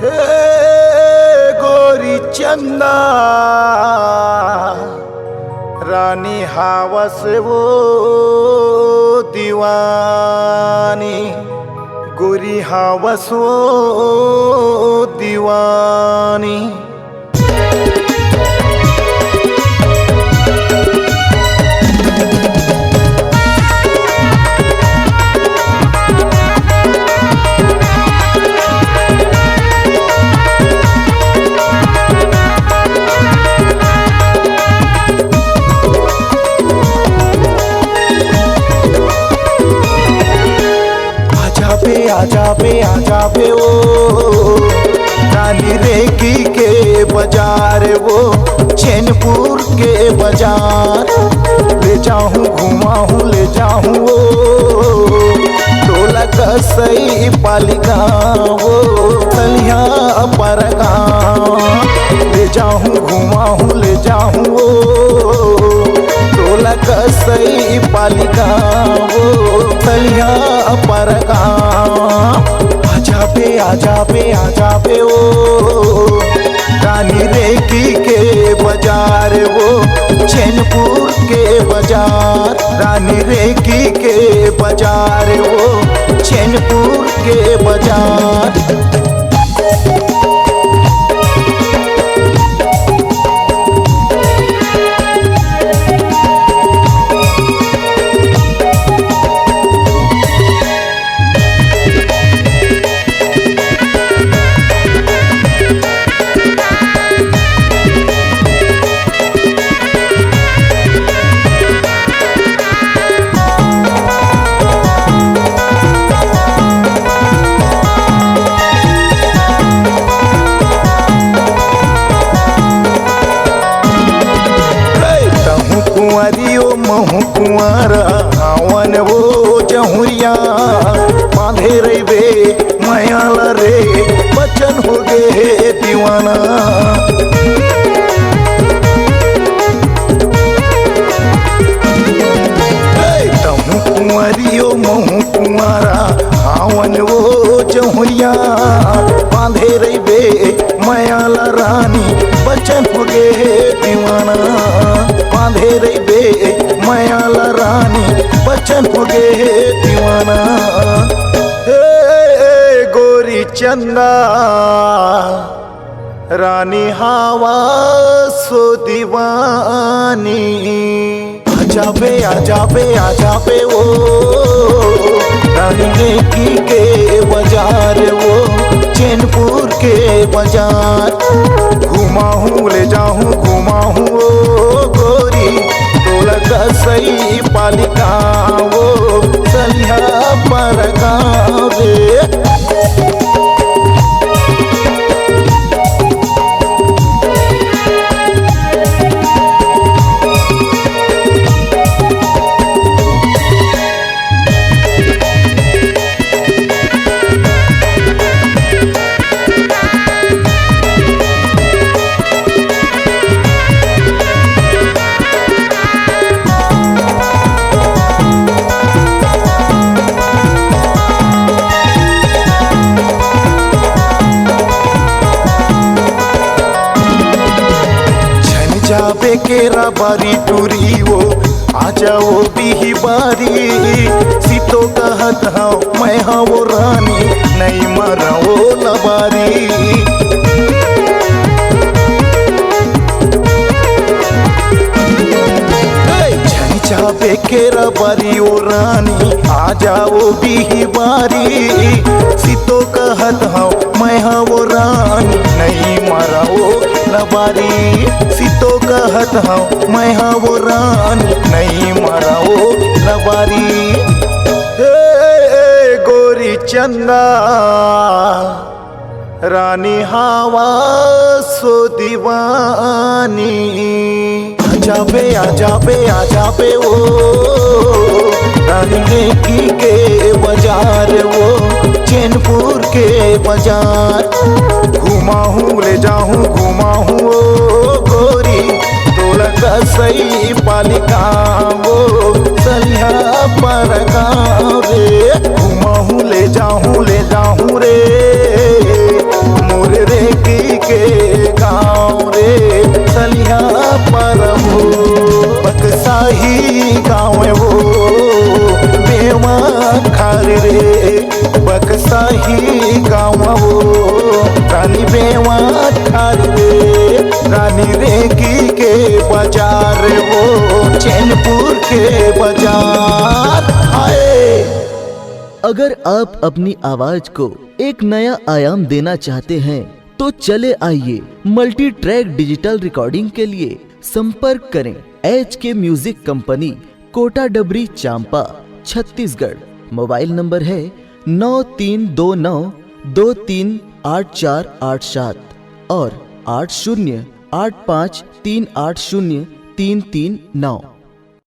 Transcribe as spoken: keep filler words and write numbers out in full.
हे गोरी चंदा, रानी हावस वो दीवानी, गोरी हावस वो दीवानी। आजा बे, आजा बे, आजा बे ओ, रानी रेकी के बाजार वो, चैनपुर के बाजार। ले जाहूँ, घुमाहूँ, ले जाहूँ ओ, तोला कसई पालिका वो, सलिया परगाँव। ले जाहूँ, घुमाहूँ, ले जाहूँ ओ, तोला कसई पालिका वो, सलिया परगाँव। आजा बे, आजा बे, आजा बे ओ, रानी रेकी के बाजार वो, चैनपुर के बाजार। रानी रेकी के बाजार वो, चैनपुर के बाजार। तहूँ कुंवारी ओ महूँ कुंवारा, हावन वो जहुरिया, बांधे रहिबे मया ला रे, बचन होगे हे दीवाना। ए, तहूँ कुंवारी ओ महूँ कुंवारा, हावन वो जहुरिया, बांधे रहिबे मया ला रानी, बचन होगे हे दीवाना। बांधे रहिबे मया ला रानी, बचन होगे हे दीवाना। हे गोरी चंदा, रानी हावस वो दीवानी। आजा बे, आजा बे, आजा बे ओ, रानी रेकी के बाजार वो, चैनपुर के बाजार। घुमाहूँ, ले जाहूँ, घुमाहूँ ओ गोरी, तोला कसई पालिका वो, सलिया परगाँव रे। झन जाबे केरा बारी टूरी वो, आजा वो बिही बारी। सितो कहत हँव मैं हँव वो रानी, नइ मरँव वो लबारी। ए, झन जाबे केरा बारी ओ रानी, आजा वो बिही बारी। सितो कहत हँव मैं हँव वो रानी, नइ मरँव वो लबारी। सितो कहत हँव मैं हँव वो रानी, नइ मरँव वो लबारी। ए, ए, गोरी चंदा, रानी हावस वो दीवानी। आजा बे, आजा बे, आजा बे ओ, रानी रेकी के बाजार वो, चैनपुर के बाजार। घुमाहूँ, ले जाहूँ, घुमाहूँ ओ गोरी, तोला कसई पालिका वो, सलिया परगाँव रे। घुमाहूँ, ले जाहूँ, ले जाहूँ रे, मोरे रे बकसाही गाँव वो, रानी बेवा ठार रे, रानी रेकी के बाजार वो, चैनपुर के बाजार। हाय। अगर आप अपनी आवाज को एक नया आयाम देना चाहते हैं, तो चले आइए मल्टी ट्रैक डिजिटल रिकॉर्डिंग के लिए संपर्क करें एच के म्यूजिक कंपनी, कोटा डबरी, चांपा, छत्तीसगढ़। मोबाइल नंबर है नौ तीन दो नौ दो तीन आठ चार आठ सात और आठ शून्य आठ पाँच तीन आठ शून्य तीन तीन नौ।